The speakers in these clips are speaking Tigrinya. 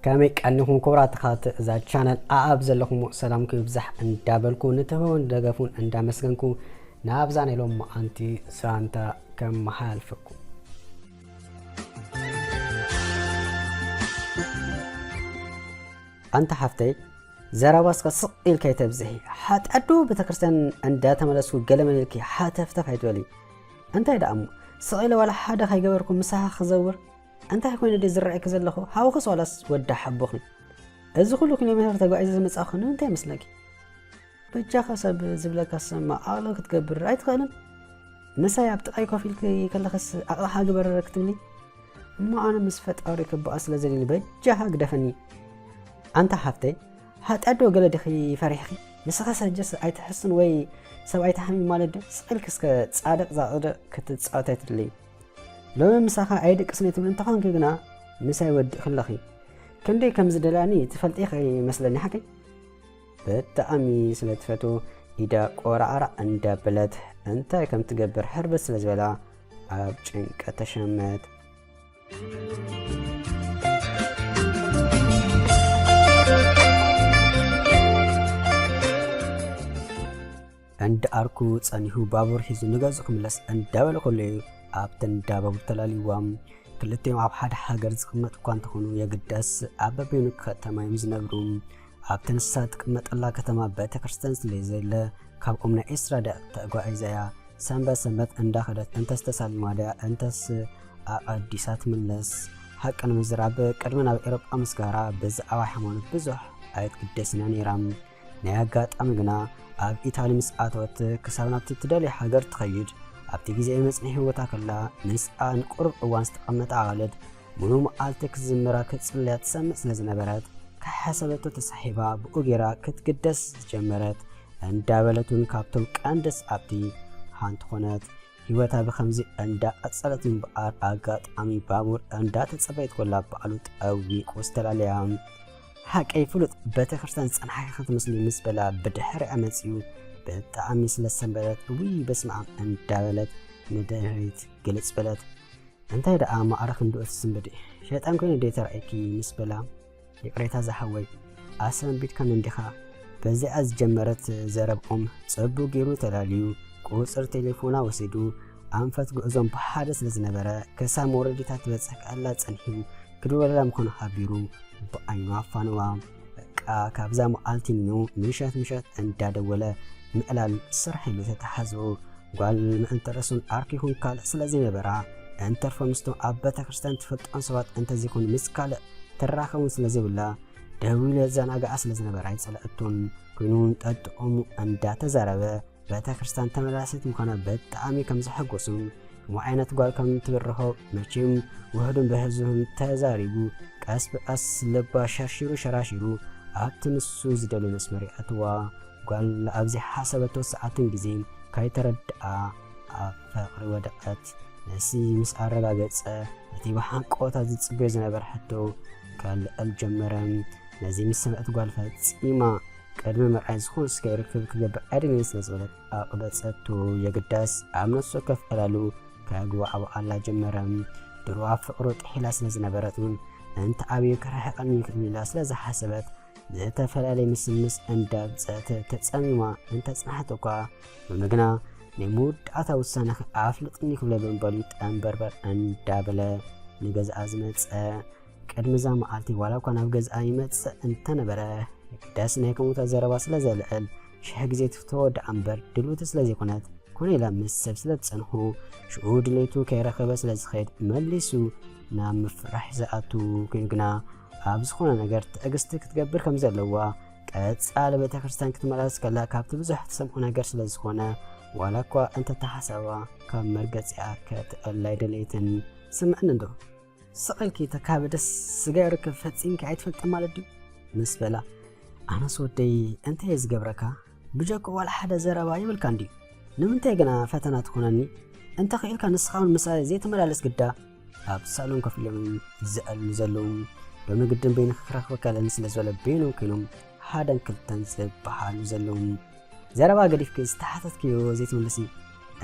ከመይ ቀኒኹም ክቡራት ተኸታተልቲ እዛ ቻነል? ኣኣብ ዘለኹም ሰላምኩም ይብዛሕ እንዳበልኩ ንትህቦን ደገፉን እንዳመስገንኩ ናብዛ ናይ ሎም መዓንቲ ሰላምታ ከመሓላልፈኩም። ኣንታ ሓፍተይ፣ ዘረባ እስከ ስቕ ኢልካ ይተብዝሒ። ሓጢኣት ዶ ቤተክርስትያን እንዳተመለስኩ ገለመለ ኢልኪ ሓተፍተፍ ኣይትበሊ። እንታይ ደኣ እሞ፣ ስቕ ኢለ ዋላ ሓደ ከይገበርኩ ምሳኻ ክዘውር? እንታይ ኮይኑ ድዩ ዝረኣየኪ ዘለኹ? ሃውኽስ ዋላስ ወዲ ሓቦኺ? እዚ ኩሉ ኪሎ ሜትር ተጓዒዘ ዝመጻእኹ ንምንታይ ይመስለኪ? በጃኻ ሰብ ዝብለካ ስማዕ፣ ኣቕልል ክትገብር ኣይትኽእልን? ምሳይ ኣብ ጥቓይ ኮፍ ኢልኪ ከለኽስ ኣቕልኻ ግበር ክትብሊ? እሞ ኣነ ምስ ፈጣሪ ክበኣስ ስለ ዘልኒ በጃኻ ግደፈኒ። ኣንታ ሓፍተይ፣ ሓጢኣት ዶ ገለ ዲኺ ፈሪሕኺ? ንስኻስ ሕጅስ ኣይትሕስን ወይ ሰብ ኣይትሓምይ ማለት ድዩ? ስቕ ኢልኪ እስከ ጻድቕ ዛቕድቕ ክትጻወቲ ኣይትድለዪ። ሎሚ ምሳኻ ኣይድቅስን እየ ትብሊ እንተኾንኪ ግና ምሳይ ወዲእኺ ኣለኺ። ክንደይ ከም ዝደልያኒ ትፈልጢ ኢኺ ይመስለኒ ሓቀይ? ብጣዕሚ ስለ ትፈትዎ ኢዳ ቆራዕራዕ እንዳበለት እንታይ ከም ትገብር ሕርብት ስለ ዝበላ ኣብ ጭንቀት ተሸመት። እንዳ ኣርኩ ጸኒሑ ባቡር ሒዙ ንገዝኡ ክምለስ እንዳበለ ከሎ እዩ ኣብተን እንዳ ባቡር ተላልይዋ። ክልቲኦም ኣብ ሓደ ሃገር ዝቕመጡ እኳ እንተኾኑ የግዳስ ኣብ በበይኑ ከተማ እዮም ዝነብሩ። ኣብተን ንሳ ትቅመጠላ ከተማ ቤተክርስትያን ስለ ዘየለ ካብኦም ናይ ኤስራ ድያ ተጓዒዛ እያ። ሰንበት ሰንበት እንዳኸደት እንተስ ተሳሊማ ድያ እንተስ ኣቐዲሳ ትምለስ። ሓቂ ንምዝራብ ቅድሚ ናብ ኤውሮጳ ምስጋራ ብዛዕባ ሃይማኖት ብዙሕ ኣይትግደስን እያ ነይራ። ናይ ኣጋጣሚ ግና ኣብ ኢታሊ ምስ ኣተወት ክሳብ ናብቲ ትደልዮ ሃገር ትኸይድ ኣብቲ ግዜ መጽንሒ ቦታ ከላ ምስኣ ንቁሩብ እዋን ዝተቐመጠ ኣዋልድ ምሉእ መዓልቲ ክዝምራ ክጽልያ ትሰምዕ ስለ ዝነበረት ከይሓሰበቶ ተሳሒባ ብኡ ጌራ ክትግደስ ዝጀመረት እንዳበለት እውን ካብቶም ቀንዲ ሰዓብቲ ሓንቲ ኮነት። ህይወታ ብኸምዚ እንዳቐጸለት እምበኣር ኣጋጣሚ ባቡር እንዳተጸበየት ኮላ ባዕሉ ጠዊቑ ዝተላለያ። ሓቀይ ፍሉጥ ቤተክርስትያን ዝጸንሓኪ ክትመስሊ ምስ በላ ብድሕሪኣ መጺኡ ብጣዕሚ ስለ ዝሰንበደት ውይ በስመኣብ እንዳበለት ንድሕሪት ግልጽ በለት። እንታይ ደኣ ማዕረ ክንድኡ ትስንብዲ? ሸይጣን ኮይኑ ድየ ተራእየኪ ምስ በላ ይቕሬታ ዝሓወይ ኣሰንቢድካኒ እንዲኻ። በዚኣ ዝጀመረት ዘረብኦም ጽቡቕ ገይሩ ተላልዩ ቁጽሪ ቴሌፎና ወሲዱ ኣንፈት ጉዕዞም ብሓደ ስለ ዝነበረ ክሳብ መውረዲታ ትበጽሕ ከላ ጸኒሑ ክድወለላ ምዃኑ ሓቢሩ ብዓይኑ ኣፋነዋ። በቃ ካብዛ መዓልቲ ኒኑ ምሸት ምሸት እንዳደወለ ምዕላል ስራሕ ኢሉ ተተሓዝኡ። ጓል ምእንቲ ርእሱን ኣርኪኹን ካልእ ስለ ዘይነበራ፣ እንተርፎ ምስቶም ኣብ ቤተ ክርስቲያን ትፈልጦም ሰባት እንተዘይኮኑ ምስ ካልእ ትራኸቡን ስለ ዘይብላ፣ ደዊሉ የዘናግዓ ስለ ዝነበረ ኣይጸልኣቶን። ኮይኑ እውን ጠጥዑሙ እንዳተዛረበ ቤተ ክርስቲያን ተመላሲት ምዃና ብጣዕሚ ከም ዘሐጎሱን፣ ከምኡ ዓይነት ጓል ከም ትብርሆ መቼም ውሑድን ብህዝብን ተዛሪቡ፣ ቀስ ብቐስ ልባ ሸርሺሩ ሸራሺሩ ኣብቲ ንሱ ዝደልዮ መስመር የእትዋ። ጓል ኣብ ዘይሓሰበቶ ሰዓትን ግዜን ከይተረድኣ ኣብ ፍቕሪ ወደቐት። ነሲ ምስ ኣረጋገጸ፣ ነቲ ብሃንቀውታ ዝጽበዮ ዝነበረ ሕቶ ከልዕል ጀመረ። ነዚ ምስ ሰምዐት ጓል ፈጺማ ቅድሚ ምርኣይ ዝኾነ ስጋይ ርክብ ክገብር ኣይደልን ስለ ዝበለት ኣቕበጸቱ። የግዳስ ኣብ ነፍሲ ወከፍ ዕላሉ ከግባዕባዓላ ጀመረ። ድሮ ኣብ ፍቕሩ ጥሒላ ስለ ዝነበረት እውን እንተ ኣብዩ ክርሕቐኒ ይኽእል ኢላ ስለ ዝሓሰበት ዝተፈላለየ ምስምስ እንዳብጸት ተጸሚማ እንተ ጽንሓት እኳ፣ ሎሚ ግና ናይ መወዳእታ ውሳነኺ ኣፍልጥኒ ክብለ ብምባሉ ጠንበርበር እንዳበለ ንገዛኣ ዝመጸ። ቅድሚ እዛ መዓልቲ ዋላ እኳ ናብ ገዛኣ ይመጽእ እንተነበረ፣ የግዳስ ናይ ከምኡታት ዘረባ ስለ ዘልዕል ሽሕ ግዜ ትፍተዎ ደኣ እምበር ድልውቲ ስለ ዘይኮነት፣ ኮነ ኢላ ምስ ሰብ ስለ ትጸንሑ፣ ሽዑ ድሌቱ ከይረኸበ ስለ ዝኸይድ መሊሱ ናብ ምፍራሕ ዝኣቱ ኮይኑ ግና ኣብ ዝኾነ ነገር ትዕግስቲ ክትገብር ከም ዘለዋ፣ ቀጻሊ ቤተ ክርስቲያን ክትመላለስ ከላ ካብቲ ብዙሕ ትሰምዖ ነገር ስለ ዝኾነ፣ ዋላ እኳ እንተተሓሳባ ካብ መርገጺኣ ክትዕል ኣይደለየትን። ስምዕኒ እንዶ ስቕ ኢልኪ ተካቢ ደስ ስጋይ ርክብ ፈጺምኪ ኣይትፈልጥን ማለት ድዩ? ምስ በላ፣ ኣነስ ወደይ እንታይ እየ ዝገብረካ? ብጀክኡ ዋላ ሓደ ዘረባ የብልካን ድዩ? ንምንታይ ግና ፈተና ትኾነኒ? እንተ ኽኢልካ ንስኻ እውን ምሳይ ዘይትመላለስ ግዳ። ኣብ ሳሎን ኮፍ ኢሎም ዝዕልሉ ዘለዉ ሎሚ ግድን በይንኺ ክረኽበኪ ኣለኒ ስለ ዝበለ በይኖም ኮይኖም ሓደን ክልተን ዝበሃሉ ዘለዉ። ዘረባ ገዲፍኪ ዝተሓተትክዮ ዘይትምልሲ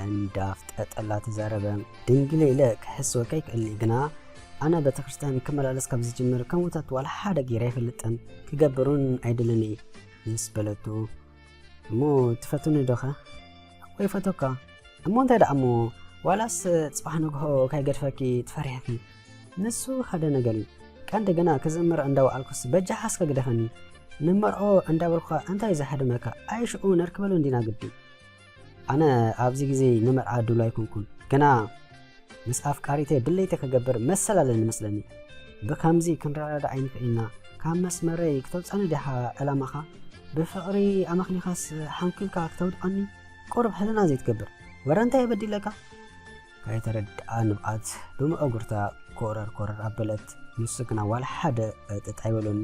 እንዳፍጠጠላ ተዛረበ። ድንግለ ኢለ ክሕስወካ ይክእል እየ፣ ግና ኣነ ቤተክርስትያን ክመላለስ ካብ ዝጅምር ከም ውታት ዋላ ሓደ ገይረ ኣይፈልጥን፣ ክገብር እውን ኣይደልን እየ ምስ በለቱ፣ እሞ ትፈትኒ ዶኸ? እወ ይፈትወካ። እሞ እንታይ ደኣ እሞ፣ ዋላስ ጽባሕ ንግሆ ካይገድፈኪ ትፈሪሕኪ? ንሱ ሓደ ነገር እዩ። ቀንዲ ግና ክዝምር እንዳወዓልኩስ በጃኻ እስከ ግደፈኒ። ንመርዖ እንዳበልኩኻ እንታይ ዝሃድመካ? ኣይ ሽዑ ነርክበሉ እንዲና ግዲ። ኣነ ኣብዚ ግዜ ንመርዓ ድሉ ኣይኮንኩን። ግና ምስ ኣፍቃሪተይ ድሌተይ ክገብር መሰል ኣለኒ መስለኒ። ብከምዚ ክንረዳዳእ ኣይንኽእል ኢና። ካብ መስመረይ ክተውጻኒ ዲኻ ዕላማኻ? ብፍቕሪ ኣመኽኒኻስ ሓንኲልካ ክተውድቐኒ? ቁሩብ ሕልና ዘይትገብር። ወረ እንታይ በዲለካ? ከይተረድኣ ንብዓት ብመእጉርታ ኮረር ኮረር ኣበለት። ንሱ ግና ዋላ ሓደ ዕጥጥ ኣይበሎን።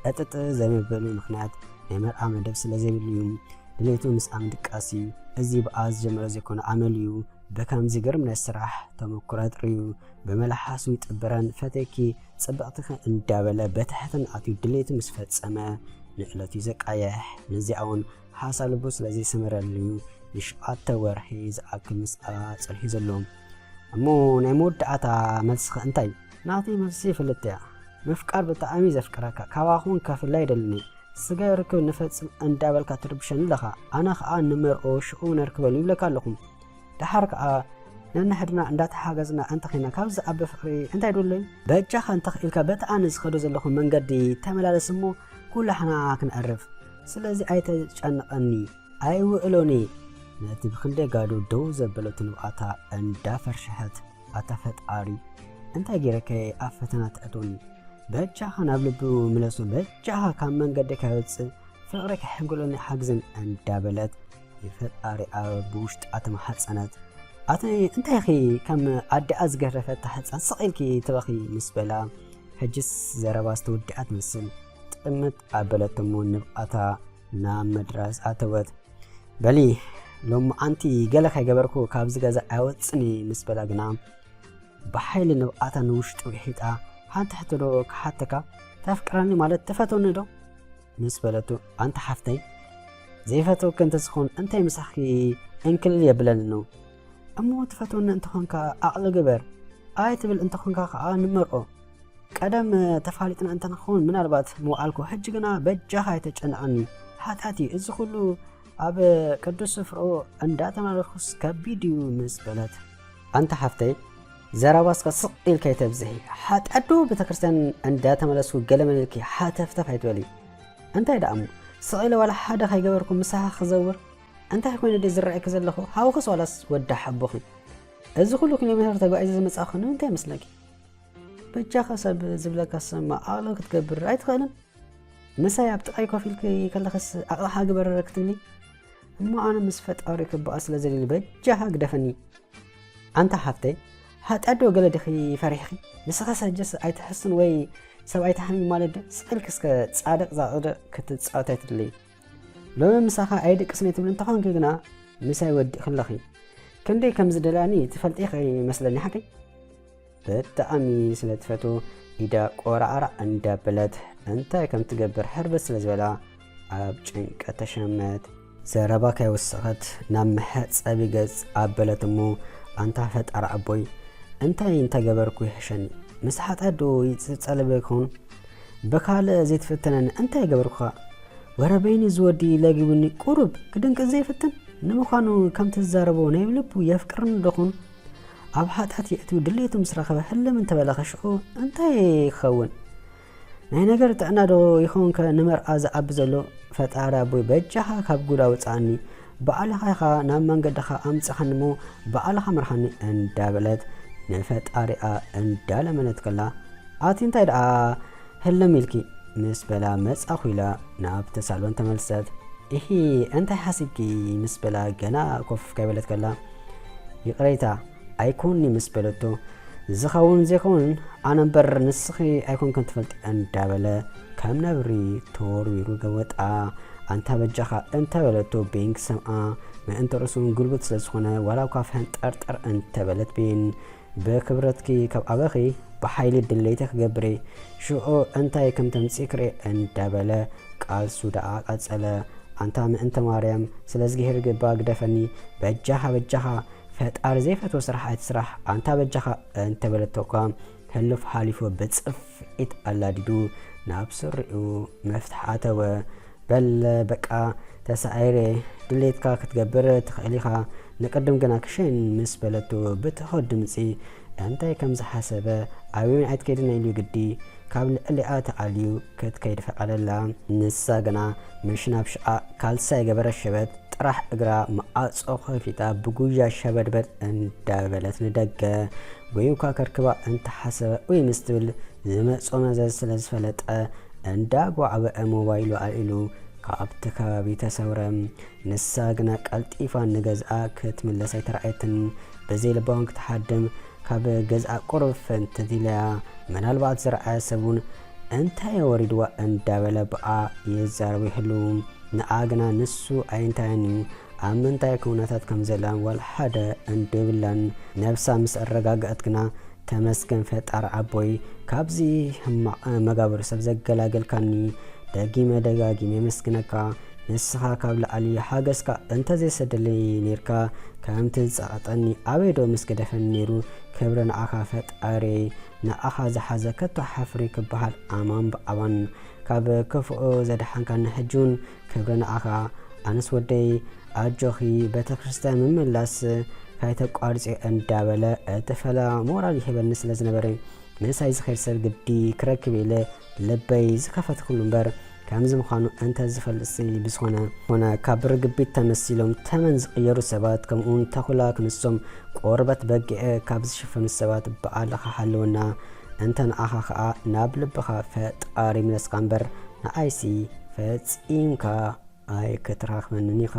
ዕጥጥ ዘይምበሉ ምኽንያት ናይ መርዓ መደብ ስለ ዘይብሉ እዩ። ድሌቱ ምስኣ ምድቃስ እዩ። እዚ ብኣ ዝጀመረ ዘይኮነ ኣመል እዩ። ብከምዚ ግርም ናይ ስራሕ ተመኩሮ ኣጥርዩ ብመልሓሱ ይጥብረን፣ ፈትየኪ ጽብቕትኺ እንዳበለ በትሕትና ኣትዩ ድሌቱ ምስ ፈጸመ ንዕለቱ እዩ ዘቃየሕ። ነዚኣ እውን ሓሳብ ልቡ ስለ ዘይሰመረሉ እዩ ንሽዓተ ወርሒ ዝኣክል ምስኣ ጸኒሑ ዘሎ። እሞ ናይ መወዳእታ መልስኺ እንታይ? ናተይ መልሲ ፍልጥ እያ። ምፍቃር ብጣዕሚ ዘፍቅረካ፣ ካባኹን ከፍለ ኣይደልን እየ። ስጋዊ ርክብ ንፈጽም እንዳበልካ ትርብሸኒ ኣለኻ። ኣነ ኸኣ ንመርኦ ሽዑ ነርክበሉ ይብለካ ኣለኹ። ደሓር ከኣ ነንሕድና እንዳተሓገዝና እንተኾይና ካብዚ ዓቢ ፍቕሪ እንታይ ደሎ እዩ? በጃኻ እንተኽኢልካ በቲ ኣነ ዝኸዶ ዘለኹ መንገዲ ተመላለስ እሞ ኩላሕና ክንዕርፍ። ስለዚ ኣይተጨንቐኒ፣ ኣይውዕሎኒ። ነቲ ብኽንደይ ጋዶ ደው ዘበለቱ ንብዓታ እንዳፈርሸሐት፣ ኣታ ፈጣሪ፣ እንታይ ገይረከ ኣብ ፈተና ተእትወኒ? በጃኻ ናብ ልቡ ምለሶ፣ በጃኻ ካብ መንገዲ ከይወጽእ፣ ፍቕሪ ክሕንግሎኒ ሓግዝን እንዳበለት ንፈጣሪኣ ብውሽጣ ተማሓጸነት። ኣቲ እንታይ ኢኺ ከም ኣዲኣ ዝገረፈታ ህጻን ስቕ ኢልኪ ትበኺ ምስ በላ፣ ሕጅስ ዘረባ ዝተወድኣ ትመስል ጥምት ኣበለትሞ ንብዓታ ናብ መድረስ ኣተወት። በሊ ሎሚ ኣንቲ ገለ ከይገበርኩ ካብዚ ገዛ ኣይወጽን እየ ምስ በላ ግና ብሓይሊ ንብዓታ ንውሽጡ ውሒጣ፣ ሓንቲ ሕቶ ዶ ክሓተካ? ተፍቅረኒ ማለት ትፈትወኒ ዶ? ምስ በለቱ፣ ኣንታ ሓፍተይ፣ ዘይፈትወኪ እንተዝኾን እንታይ ምሳኺ እንክልል የብለኒ ነው። እሞ ትፈትወኒ እንተኾንካ ዓቕሊ ግበር፣ ኣይትብል እንተኾንካ ከኣ ንመርዖ። ቀደም ተፋሊጥና እንተንኸውን ምናልባት ምውዓልኩ፣ ሕጂ ግና በጃኻ ኣይተጨንቐኒ። ሓጢኣት እዩ እዚ ኩሉ ኣብ ቅዱስ ስፍርኡ እንዳተመላለስኩስ ከቢድ እዩ ምስ በለት። ኣንታ ሓፍተይ፣ ዘረባስከ ስቕ ኢልካ ኣይተብዝሒ። ሓጢኣት ዶ ቤተክርስትያን እንዳተመለስኩ ገለመለ ኢልኪ ሓተፍተፍ ኣይትበሊ። እንታይ ደኣ እሞ፣ ስቕ ኢለ ዋላ ሓደ ከይገበርኩ ምሳኻ ክዘውር? እንታይ ኮይነ ድየ ዝረኣየኪ ዘለኹ? ሃውኽስ ዋላስ ወዲ ሓቦኺ? እዚ ኩሉ ኪሎ ሜትር ተጓዒዘ ዝመጻእኹ ንምንታይ ይመስለኪ? በጃኻ ሰብ ዝብለካ ስማዕ፣ ዓቕሊ ክትገብር ኣይትኽእልን? ምሳይ ኣብ ጥቓይ ኮፍ ኢልኪ ከለኽስ ዓቕልኻ ግበር ክትብሊ? እሞ ኣነ ምስ ፈጣሪ ክበኣስ ስለ ዘድሊ በጃኻ ግደፈኒ። ኣንታ ሓፍተይ፣ ሓጢኣት ዶ ገለ ዲኺ ፈሪሕኺ? ንስኻስ ሕጅስ ኣይትሕስን ወይ ሰብ ኣይትሓምይ ማለት ድዩ? ስቕ ኢልኪ እስከ ጻድቕ ጻድቕ ክትጻወቲ ኣይትድለዪ። ሎሚ ምሳኻ ኣይድቅስን እየ ትብሊ እንተኾንኪ ግና ምሳይ ወዲእኺ ኣለኺ። ክንደይ ከም ዝደልያኒ ትፈልጢ ኢኺ መስለኒ ሓቀይ? ብጣዕሚ ስለ ትፈትዎ ኢዳ ቆራዕራዕ እንዳበለት እንታይ ከም ትገብር ሕርብት ስለ ዝበላ ኣብ ጭንቀት ተሸመት። ዘረባ ከይወሰኸት ናብ መሕጸቢ ገጽ ኣበለት እሞ ኣንታ ፈጣሪ ኣቦይ እንታይ እንተገበርኩ ይሕሸኒ? ምስ ሓጢኣት ዶ ይጽጸለበ ይኸውን? ብኻልእ ዘይትፍትነኒ እንታይ ገበርኩኻ? ወረ በይኒ ዝወዲ ለጊቡኒ ቁሩብ ክድንቅጽ ዘይፍትን? ንምዃኑ ከምቲ ዝዛረቦ ናይ ልቡ የፍቅርኒ ዶ ኾን? ኣብ ሓጢኣት የእትው ድሌቱ ምስ ረኸበ ህልም እንተበለ ኸሽዑ እንታይ ክኸውን? ናይ ነገር ጥዕና ዶ ይኸውን ከ ንመርዓ ዝዓቢ ዘሎ? ፈጣሪ ኣቦይ በጃኻ ካብ ጉድ ኣውጽኣኒ። ባዕልኻ ኢኻ ናብ መንገድኻ ኣምጽኻኒ እሞ ባዕልኻ ምርሓኒ እንዳበለት ንፈጣሪኣ እንዳለመነት ከላ ኣቲ እንታይ ደኣ ህልም ኢልኪ? ምስ በላ መጻኹ ኢላ ናብቲ ሳሎን ተመልሰት። ኢሂ እንታይ ሓሲብኪ? ምስ በላ ገና ኮፍ ከይበለት ከላ ይቕሬታ ኣይኮንኒ ምስ በለቶ ዝኸውን ዘይኸውን ኣነ እምበር ንስኺ ኣይኮንክን ትፈልጢ እንዳበለ ከም ነብሪ ተወርዊሩ ገወጣ። ኣንታ በጃኻ እንተ በለቶ ቤን ክሰምዓ ምእንቲ ርእሱ እውን ጉልበት ስለ ዝኾነ ዋላ እኳ ፈንጠርጠር እንተ በለት ቤን ብክብረትኪ ካብ ኣበኺ ብሓይሊ ድሌተ ክገብር እየ ሽዑ እንታይ ከም ተምፅእ ክርኢ እንዳበለ ቃልሱ ደኣ ቀፀለ። ኣንታ ምእንተ ማርያም ስለ እዝግሄር ግባ ግደፈኒ በጃኻ በጃኻ ፈጣሪ ዘይፈትዎ ስራሕ ኣይትስራሕ ኣንታ በጃኻ እንተ በለቶ እኳ ህሉፍ ሓሊፉ ብጽፍዒት ኣላዲዱ ናብ ስሪኡ መፍትሕ ኣተወ። በል በቃ ተሳዒረ፣ ድሌትካ ክትገብር ትኽእል ኢኻ። ንቅድም ግና ክሸን ምስ በለቱ ብትሑት ድምጺ እንታይ ከም ዝሓሰበ ኣበይን ኣይትከይድን ኢሉ ግዲ ካብ ልዕሊኣ ተኣልዩ ክትከይድ ፈቐደላ። ንሳ ግና ምሽ ናብ ሽቓ ካልሳ የገበረ ሸበት ጥራሕ እግራ መዓጾ ከፊታ ብጉያ ሸበድበድ እንዳበለት ንደገ ጎይኳ ከርክባ እንተሓሰበ ወይ ምስ ትብል ዝመጾ መዘዝ ስለ ዝፈለጠ እንዳጓዕበአ ሞባይሉ ኣልዒሉ ካብቲ ከባቢ ተሰውረ። ንሳ ግና ቀልጢፋ ንገዝኣ ክትምለስ ኣይተራእየትን። ብዘይ ልባውን ክትሓድም ካብ ገዝኣ ቁሩብ ፈንተት ኢለያ። ምናልባት ዝረኣየ ሰብ እውን እንታይ ወሪድዋ እንዳበለ ብኣ ይዛረቡ ይህልዉ። ንኣ ግና ንሱ ኣይንታያን እዩ፣ ኣብ ምንታይ ኩነታት ከም ዘላን ዋላ ሓደ እንድብላን። ነብሳ ምስ ኣረጋግኣት ግና ተመስገን ፈጣሪ ኣቦይ፣ ካብዚ ሕማቕ መጋብር ሰብ ዘገላገልካኒ ደጊመ ደጋጊመ የመስግነካ። ንስኻ ካብ ላዕሊ ሓገዝካ እንተዘይሰደለይ ነይርካ ከምቲ ዝጸቐጠኒ ኣበይ ዶ ምስ ገደፈኒ ነይሩ። ክብሪ ንዓኻ ፈጣሪየይ። ንኣኻ ዝሓዘ ከቶ ሓፍሪ ክበሃል ኣማን ብኣማን ካብ ክፉእ ዘድሓንካኒ ሕጂ እውን ክብሪ ንዓኻ። ኣነስ ወደይ ኣጆኺ ቤተክርስትያን ምምላስ ካይተቋርጽዮ እንዳበለ እቲ ፈላ ሞራል ይህበኒ ስለ ዝነበረ ምሳይ ዝኸይድ ሰብ ግዲ ክረክብ ኢለ ልበይ ዝኸፈትኩሉ እምበር ከምዚ ምዃኑ እንተ ዝፈልጥሲ ብዝኾነ። ኮነ ካብ ርግቢት ተመሲሎም ተመን ዝቕየሩ ሰባት ከምኡውን ተኹላ ክንሶም ቆርበት በጊዕ ካብ ዝሽፈኑ ሰባት ብኣልኻ ሓልወና። እንተ ንኣኻ ኸኣ ናብ ልብኻ ፈጣሪ ምለስካ እምበር ንኣይሲ ፈጺምካ ኣይክትራኽበንን ኢኻ።